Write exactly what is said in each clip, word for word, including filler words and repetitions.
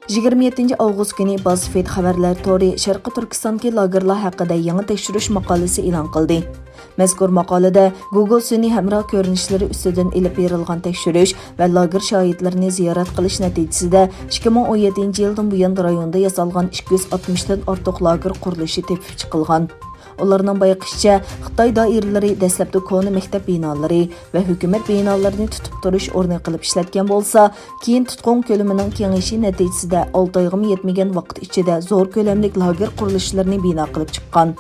يىگىرمە يەتتىنچى ئاۋغۇست كۈنى بازفېد خەۋەرلەر تورى شەرقىي تۈركىستاندىكى لاگېرلار ھەققىدە يېڭى تەكشۈرۈش ماقالىسى ئېلان قىلدى. مەزكۇر ماقالىدە گۇگل سۈنئىي ھەمراھ كۆرۈنۈشلىرى ئۈستىدىن ئېلىپ بېرىلغان تەكشۈرۈش ۋە لاگېر شاھىتلىرىنى زىيارەت قىلىش نەتىجىسىدە، ئىككى مىڭ ئون يەتتىنچى يىلدىن بۇيان رايوندا ياسالغان ئىككى يۈز ئاتمىشتىن ئارتۇق لاگېر قۇرۇلۇشى تېپىپ چىقىلغان. ئۇلارنىڭ بايقىشىچە، خىتاي دائىرىلىرى دەسلەپتە كونا مەكتەپ بىنالىرى ۋە ھۆكۈمەت بىنالىرىنى تۇتۇپ تۇرۇش ئورنى قىلىپ ئىشلەتكەن بولسا، كېيىن تۇتقۇن كۆلىمىنىڭ كېڭىيىشى نەتىجىسىدە، ئالتە ئايغىمۇ يەتمىگەن ۋاقىت ئىچىدە زور كۆلەملىك لاگېر قۇرۇلۇشلىرىنى بىنا قىلىپ چىققان.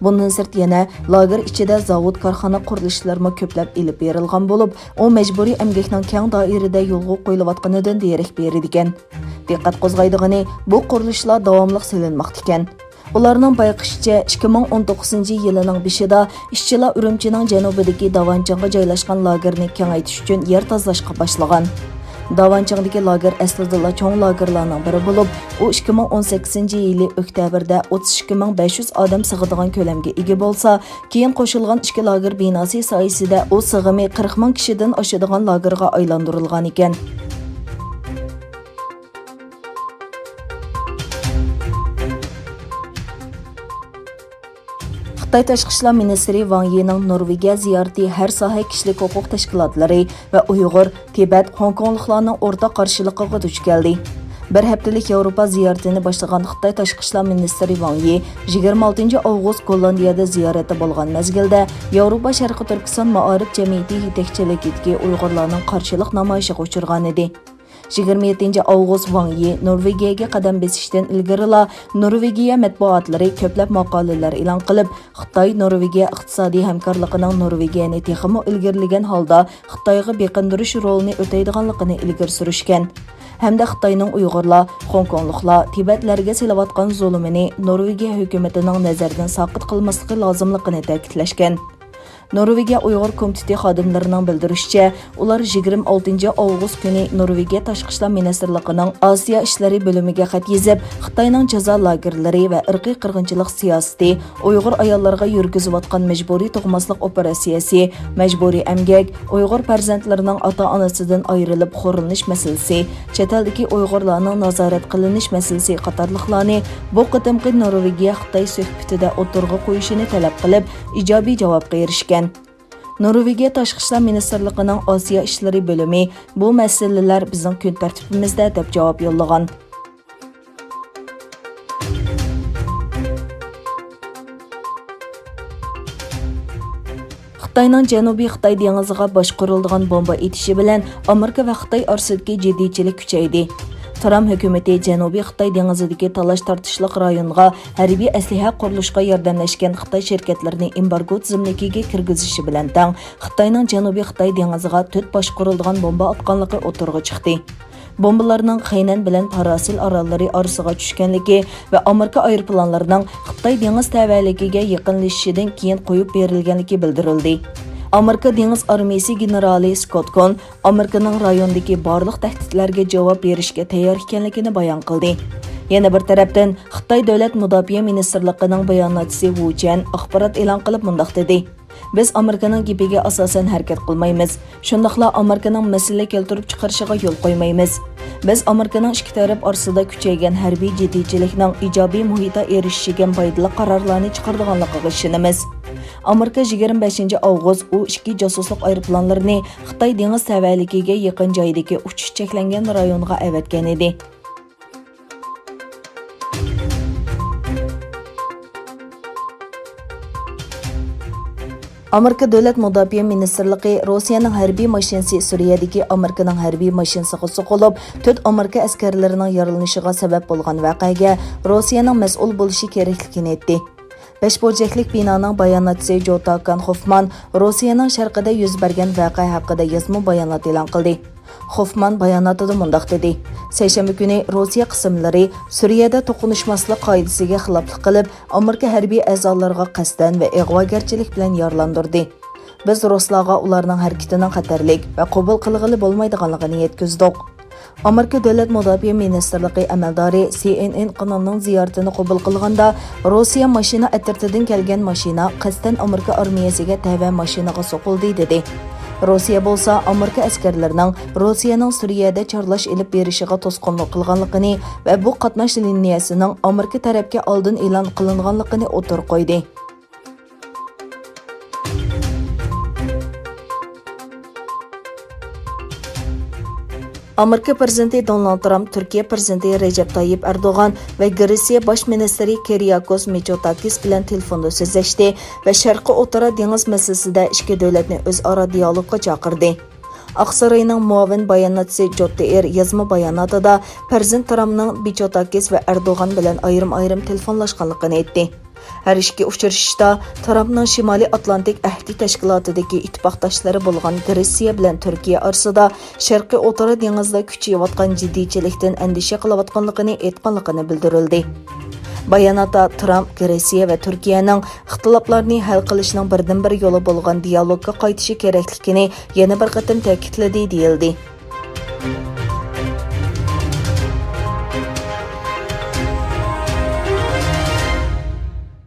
بۇندىن سىرت يەنە لاگېر ئىچىدە زاۋۇت، كارخانا قۇرۇلۇشلىرىمۇ كۆپلەپ ئېلىپ بېرىلغان بولۇپ، ئۇ مەجبۇرىي ئەمگەكنىڭ كەڭ دائىرىدە يولغا قويۇلۇۋاتقىنىدىن دېرەك بېرىدىكەن. دىققەت قوزغايدىغىنى، بۇ قۇرۇلۇشلار داۋاملىق سېلىنماقتىكەن. ئۇلارنىڭ بايقىشىچە، ئىككى مىڭ ئون توققۇزىنچى يىلىنىڭ بېشىدا ئىشچىلار ئۈرۈمچىنىڭ جەنۇبىدىكى داۋانچىڭغا جايلاشقان لاگېرنى كېڭەيتىش ئۈچۈن يەر تازىلاشقا باشلىغان. داۋانچىڭدىكى لاگېر ئەسلىدىلا چوڭ لاگېرلارنىڭ بىرى بولۇپ، ئۇ ئىككى مىڭ ئون سەككىزىنچى يىلى ئۆكتەبىردە ئوتتۇز ئىككى مىڭ بەش يۈز ئادەم سىغىدىغان كۆلەمگە ئىگە بولسا، كېيىن قوشۇلغان ئىككى لاگېر بىناسى سايىسىدە ئۇ سىغىمى قىرىق مىڭ كىشىدىن ئاشىدىغان لاگېرغا ئايلاندۇرۇلغان ئىكەن. خىتاي تاشقى ئىشلار مىنىستىرى ۋاڭ يىنىڭ نورۋېگىيە زىيارىتى ھەر ساھە كىشىلىك ھوقۇق تەشكىلاتلىرى ۋە ئۇيغۇر، تىبەت، خوڭكوڭلۇقلارنىڭ ئورتاق قارشىلىقىغا دۇچ كەلدى. بىر ھەپتىلىك ياۋروپا زىيارىتىنى باشلىغان خىتاي تاشقى ئىشلار مىنىستىرى ۋاڭ يى يىگىرمە ئالتىنچى ئاۋغۇست گوللاندىيەدە زىيارەتتە بولغان مەزگىلدە، ياۋروپا شەرقىي تۈركىستان مائارىپ جەمئىيىتى يېتەكچىلىكىدىكى ئۇيغۇرلارنىڭ قارشىلىق نامايىشىغا ئۇچرىغانىدى. يىگىرمە يەتتىنچى ئاۋغۇست ۋاڭ يى نورۋېگىيەگە قەدەم بېسىشتىن ئىلگىرىلا، نورۋېگىيە مەتبۇئاتلىرى كۆپلەپ ماقالىلەر ئېلان قىلىپ، خىتاي-نورۋېگىيە ئىقتىسادىي ھەمكارلىقىنىڭ نورۋېگىيەنى تېخىمۇ ئىلگىرىلىگەن ھالدا خىتايغا بېقىندۇرۇش رولىنى ئۆتەيدىغانلىقىنى ئىلگىرى سۈرۈشكەن ھەمدە خىتاينىڭ ئۇيغۇرلار، خوڭكوڭلۇقلار، تىبەتلەرگە سېلىۋاتقان زۇلۇمىنى نورۋېگىيە ھۆكۈمىتىنىڭ نەزەردىن ساقىت قىلماسلىقى لازىملىقىنى تەكىتلەشكەن. نورۋېگىيە ئۇيغۇر كومىتېتى خادىملىرىنىڭ بىلدۈرۈشىچە، ئۇلار يىگىرمە ئالتىنچى ئاۋغۇست كۈنى نورۋېگىيە تاشقى ئىشلار مىنىستىرلىقىنىڭ ئاسىيا ئىشلىرى بۆلۈمىگە خەت يېزىپ، خىتاينىڭ جازا لاگېرلىرى ۋە ئىرقىي قىرغىنچىلىق سىياسىتى، ئۇيغۇر ئاياللىرىغا يۈرگۈزۈۋاتقان مەجبۇرىي تۇغماسلىق ئوپېراتسىيەسى، مەجبۇرىي ئەمگەك، ئۇيغۇر پەرزەنتلىرىنىڭ ئاتا-ئانىسىدىن ئايرىلىپ خورلىنىش مەسىلىسى، چەت ئەلدىكى ئۇيغۇرلارنىڭ نازارەت قىلىنىش مەسىلىسى قاتارلىقلارنى بۇ قېتىمقى نورۋېگىيە-خىتاي سۆھبىتىدە ئوتتۇرىغا قويۇشىنى تەلەپ قىلىپ، ئىجابىي جاۋابقا ئېرىشكەن. نورۋېگىيە تاشقى ئىشلار مىنىستىرلىقىنىڭ ئاسىيا ئىشلىرى بۆلۈمى بۇ مەسىلىلەر بىزنىڭ كۈن تەرتىپىمىزدە، دەپ جاۋاب يوللىغان. خىتاينىڭ جەنۇبىي خىتاي دېڭىزىغا باشقۇرۇلىدىغان بومبا ئېتىشى بىلەن ئامېرىكا ۋە خىتاي ئارىسىدىكى جىددىيچىلىك كۈچەيدى. ترامپ ھۆكۈمىتى جەنۇبىي خىتاي دېڭىزىدىكى تالاش-تارتىشلىق رايونغا ھەربىي ئەسلىھە قۇرۇلۇشقا ياردەملەشكەن خىتاي شىركەتلىرىنى ئېمبارگو تىزىملىكىگە كىرگۈزۈشى بىلەن تەڭ، خىتاينىڭ جەنۇبىي خىتاي دېڭىزىغا تۆت باشقۇرۇلىدىغان بومبا ئاتقانلىقى ئوتتۇرىغا چىقتى. بومبىلارنىڭ خەينەن بىلەن پاراسىل ئاراللىرى ئارىسىغا چۈشكەنلىكى ۋە ئامېرىكا ئايروپىلانلىرىنىڭ خىتاي دېڭىز تەۋەلىكىگە يېقىنلىشىشىدىن كېيىن قويۇپ بېرىلگەنلىكى بىلدۈرۈلدى. ئامېرىكا دېڭىز ئارمىيىسى گېنېرالى سكوت كون ئامېرىكىنىڭ رايوندىكى بارلىق تەھدىتلەرگە جاۋاب بېرىشكە تەييار ئىكەنلىكىنى بايان قىلدى. يەنە بىر تەرەپتىن، خىتاي دۆلەت مۇداپىئە مىنىستىرلىقىنىڭ باياناتچىسى ۋۇ چيەن ئاخبارات ئېلان قىلىپ مۇنداق دېدى. بىز ئامېرىكىنىڭ گېپىگە ئاساسەن ھەرىكەت قىلمايمىز. شۇنداقلا ئامېرىكىنىڭ مەسىلە كەلتۈرۈپ چىقىرىشىغا يول قويمايمىز. بىز ئامېرىكىنىڭ ئىككى تەرەپ ئارىسىدا كۈچەيگەن ھەربىي جىددىيچىلىكنىڭ ئىجابىي مۇھىتتا ئېرىشىشىگە پايدىلىق قارارلارنى چىقىرىدىغانلىقىغا ئىشىنىمىز. ئامېرىكا يىگىرمە بەشىنچى ئاۋغۇست ئۇ ئىككى جاسۇسلۇق ئايروپىلانلىرىنى خىتاي دېڭىز تەۋەلىكىگە يېقىن جايدىكى ئۇچۇش چەكلەنگەن رايونغا ئەۋەتكەن ئىدى. ئامېرىكا دۆلەت مۇداپىئە مىنىستىرلىقى روسىيەنىڭ ھەربىي ماشىنىسى سۈرىيەدىكى ئامېرىكىنىڭ ھەربىي ماشىنىسىغا سوقۇلۇپ، تۆت ئامېرىكا ئەسكەرلىرىنىڭ يارىلىنىشىغا سەۋەب بولغان ۋەقەگە روسىيەنىڭ مەسئۇل بولۇشى كېرەكلىكىنى ئېيتتى. بەش بۇرجەكلىك بىنانىڭ باياناتچىسى جوتا كان خوفمان روسىيەنىڭ شەرقىدە يۈز بەرگەن ۋەقە ھەققىدە يازما بايانات ئېلان قىلدى. خوفمان باياناتىدا مۇنداق دېدى: سەيشەنبە كۈنى روسىيە قىسىملىرى سۈرىيەدە توقۇنۇشماسلىق قائىدىسىگە خىلاپلىق قىلىپ، ئامېرىكا ھەربىي ئەزالىرىغا قەستەن ۋە ئىغۋاگەرچىلىك بىلەن يارىلاندۇردى. بىز رۇسلارغا ئۇلارنىڭ ھەرىكىتىنىڭ خەتەرلىك ۋە قوبۇل قىلغىلى بولمايدىغانلىقىنى يەتكۈزدۇق. ئامېرىكا دۆلەت مۇداپىئە مىنىستىرلىقى ئەمەلدارى سى ئېن ئېن قانىلىنىڭ زىيارىتىنى قوبۇل قىلغاندا، روسىيە ماشىنا ئەترىتىدىن كەلگەن ماشىنا قەستەن ئامېرىكا ئارمىيەسىگە تەۋە ماشىنىغا سوقۇلدى، دېدى. روسىيە بولسا ئامېرىكا ئەسكەرلىرىنىڭ روسىيەنىڭ سۈرىيەدە چارلاش ئېلىپ بېرىشىغا توسقۇنلۇق قىلغانلىقىنى ۋە بۇ قاتناش لىنىيەسىنىڭ ئامېرىكا تەرەپكە ئالدىن ئېلان قىلىنغانلىقىنى ئوتتۇرىغا قويدى. ئامېرىكا پىرېزىدېنتى دونالد ترامپ تۈركىيە پىرېزىدېنتى رەجەپ تايىپ ئەردوغان ۋە گرېتسىيە باش مىنىستىرى كىرىياكوس مىتسوتاكىس بىلەن تېلېفوندا سۆزلەشتى ۋە شەرقىي ئوتتۇرا دېڭىز مەسىلىسىدە ئىككى دۆلەتنى ئۆزئارا دىئالوگقا چاقىردى. ئاقساراينىڭ مۇئاۋىن باياناتچىسى جوتتېئېر يازما باياناتىدا پىرېزىدېنت ترامپنىڭ مىتسوتاكىس ۋە ئەردوغان بىلەن ئايرىم-ئايرىم تېلېفونلاشقانلىقىنى ئېيتتى. ھەر ئىككى ئۇچرىشىشتا ترامپنىڭ شىمالىي ئاتلانتىك ئەھدى تەشكىلاتىدىكى ئىتتىپاقداشلىرى بولغان گرېتسىيە بىلەن تۈركىيە ئارىسىدا شەرقىي ئوتتۇرا دېڭىزدا كۈچىيىۋاتقان جىددىيچىلىكتىن ئەندىشە قىلىۋاتقانلىقىنى ئېيتقانلىقىنى بىلدۈرۈلدى. باياناتتا ترامپ گرېتسىيە ۋە تۈركىيەنىڭ ئىختىلاپلارنى ھەل قىلىشنىڭ بىردىنبىر يولى بولغان دىئالوگقا قايتىشى كېرەكلىكىنى يەنە بىر قېتىم تەكىتلىدى، دېيىلدى.